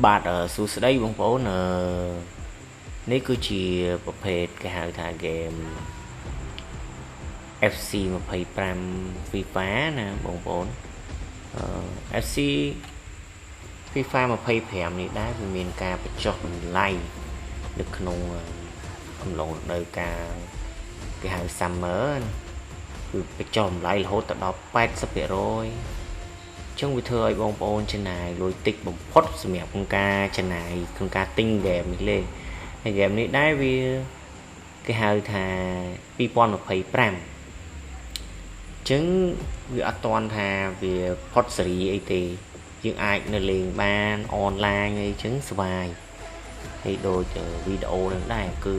បាទសួស្តីបងប្អូននេះគឺជាប្រភេទគេហៅថាហ្គេម FC 25 FIFA ណាបងប្អូន FC FIFA 25នេះដែរវាមានការបញ្ចុះតម្លៃនៅក្នុងអំឡុងរដូវកាលគេហៅ Summer គឺបញ្ចុះតម្លៃរហូតដល់80%ចឹងវាធ្វើឲ្យបងប្អូនចំណាយលុយតិចបំផុតសម្រាប់ក្នុងការចំណាយក្នុងការទិញហ្គេមនេះលេងហើយហ្គេមនេះដែរវាគេហៅថា2025ចឹងវាអត់ទាន់ថាវាផុតសេរីអីទេយើងអាចនៅលេងបានអនឡាញអីចឹងស្វាយហើយដូចវីដេអូនឹងដែរគឺ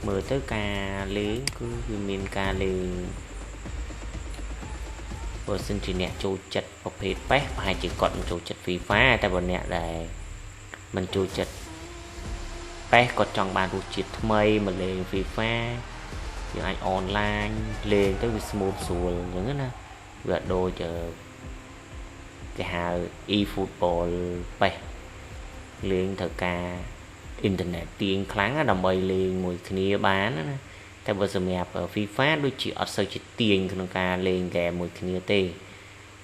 មើលទៅការលេងគឺវាមានការលេងបើសិនជាអ្នកចូលចិត្តប្រភេទប៉េះប្រហែលជាគាត់មិនចូលចិត្ត FIFA តែបើអ្នកដែលមិនចូលចិត្តប៉េះគាត់ចង់បានរសជាតិថ្មីមកលេង FIFA យើងអាចអនឡាញលេងទៅវា smooth ស្រួលអញ្ចឹងណាវាដូចគេហៅ e-football ប៉េះលេងត្រូវការអ៊ីនធឺណិតទាញខ្លាំងដើម្បីលេងមួយគ្នាបានណាតែបើសម្រាប់ FIFA ដូចជាអត់សូវជាទាញក្នុងការលេងហ្គេមមួយគ្នាទេ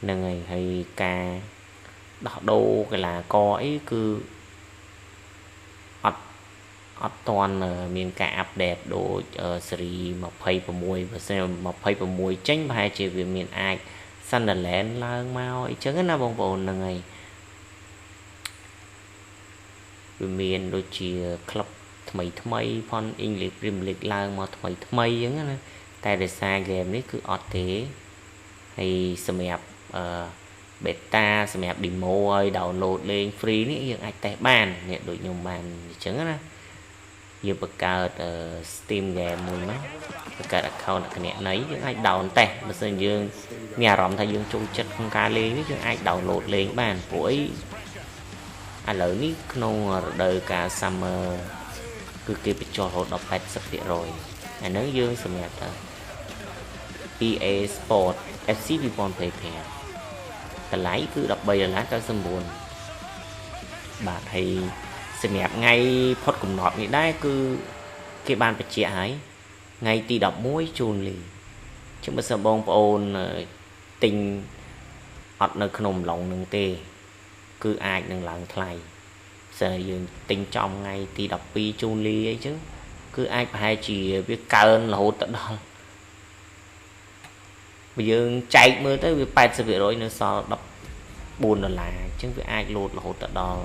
ហ្នឹងហើយហើយការដោះដូរកីឡាករអីគឺអត់ទាន់មានការ update ដូចស៊េរី26បើសិន26ចេញប្រហែលជាវាមានអាច Sunderland ឡើងមកអីចឹងណាបងប្អូនហ្នឹងហើយវាមានដូចជាក្លឹបថ្មីថ្មីផន English Premier League ឡើងមកថ្មីថ្មីអញ្ចឹងណាតែដោយសារហ្គេមនេះគឺអត់ទេហើយសម្រាប់អឺ beta សម្រាប់ demo ឲ្យ download លេង free នេះយើងអាចតេស្តបាននេះដូចខ្ញុំបានអញ្ចឹងណាយើងបង្កើត Steam game មួយមកបង្កើត account គណនីយើងអាច down តេស្តបើសិនយើងមានអារម្មណ៍ថាយើងចូលចិត្តក្នុងការលេងនេះយើងអាច download លេងបានព្រោះអីឥឡូវនេះក្នុងរដូវកាល summer គឺគេបញ្ចុះរហូតដល់80%អាហ្នឹងយើងសម្រាប់ថា EA Sport FC 2025តម្លៃគឺ13.99បាទហើយសម្រាប់ថ្ងៃផុតកំណត់នេះដែរគឺគេបានបញ្ជាក់ហើយថ្ងៃទី11ជូនលីចឹងបើសិនបងប្អូនទិញអត់នៅក្នុងអំឡុងនឹងទេគឺអាចនឹងឡើងថ្លៃសិនយើងទិញចំថ្ងៃទី12ជូនលីអីចឹងគឺអាចប្រហែលជាវាកើនរហូតទៅដល់បើយើងចែកមើលទៅវា80%នៅសល់14ដុល្លារអញ្ចឹងវាអាចលោតរហូតទៅដល់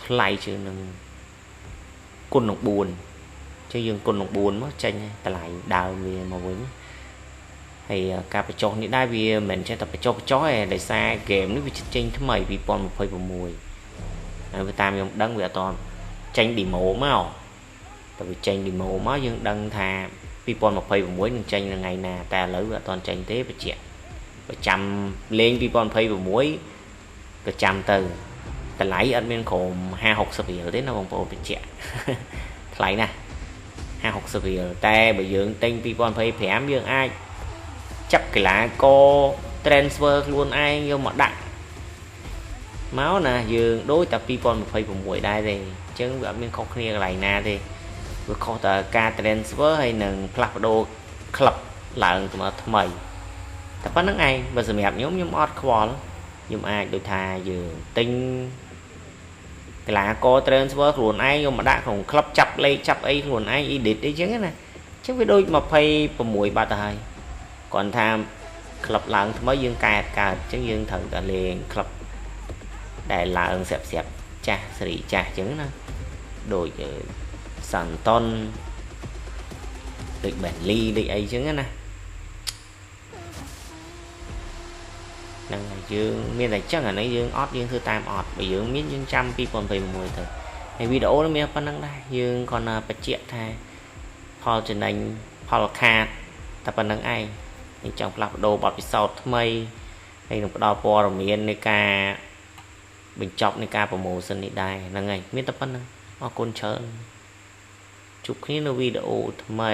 ថ្លៃជាងនឹងគុណនឹង4អញ្ចឹងយើងគុណនឹង4មកចេញតម្លៃដើមវាមកវិញហើយការបញ្ចុះនេះដែរវាមិនមែនចេះតែបញ្ចុះទេដោយសារហ្គេមនេះវាចេញថ្មី2026ហើយតាមខ្ញុំដឹងវាអត់ទាន់ចេញ demo មកតែវាចេញ demo មកយើងដឹងថា2026នឹងចេញថ្ងៃណាតែឥឡូវវាអត់ទាន់ចេញទេបញ្ជាក់ប្រចាំលេង2026ក៏ចាំទៅតម្លៃអត់មានក្រុម50 60រៀលទេណាបងប្អូនបញ្ជាក់ថ្លៃណាស់50 60រៀលតែបើយើងទិញ2025យើងអាចចាប់កីឡាករ transfer ខ្លួនឯងយកមកដាក់មកណាយើងដូចតែ2026ដែរទេអញ្ចឹងវាអត់មានខុសគ្នាកន្លែងណាទេវាខុសតែការ transfer ហើយនឹងផ្លាស់ប្ដូរក្លឹបឡើងទៅមកថ្មីតែប៉ុណ្្នឹងឯងបើសម្រាប់ខ្ញុំខ្ញុំអត់ខ្វល់ខ្ញុំអាចដូចថាយើងទិញកីឡាករ transfer ខ្លួនឯងយកមកដាក់ក្នុងក្លឹបចាប់លេខចាប់អីខ្លួនឯង edit អីចឹងណាអញ្ចឹងវាដូច26បាត់ទៅហើយគ្រាន់ថាក្លឹបឡើងថ្មីយើងកែកើតអញ្ចឹងយើងត្រូវតែលេងក្លឹបដែលឡើងស្រាប់ស្រាប់ចាស់សេរីចាស់អញ្ចឹងណាដូចសាន់តុនដូចបែនលីដូចអីចឹងណាហ្នឹងហើយយើងមានតែចឹងអានេះយើងអត់យើងធ្វើតាមអត់បើយើងមានយើងចាំ2026ទៅហើយវីដេអូនេះមានប៉ុណ្្នឹងដែរយើងគ្រាន់តែបញ្ជាក់ថាផលចំណេញផលខាតតែប៉ុណ្្នឹងឯងយើងចង់ផ្លាស់ប្ដូរបទពិសោធន៍ថ្មីហើយនឹងផ្ដល់ព័ត៌មាននៃការបញ្ចប់នៃការ promotion នេះដែរហ្នឹងហើយមានតែប៉ុណ្្នឹងអរគុណច្រើនជួបគ្នានៅវីដេអូថ្មី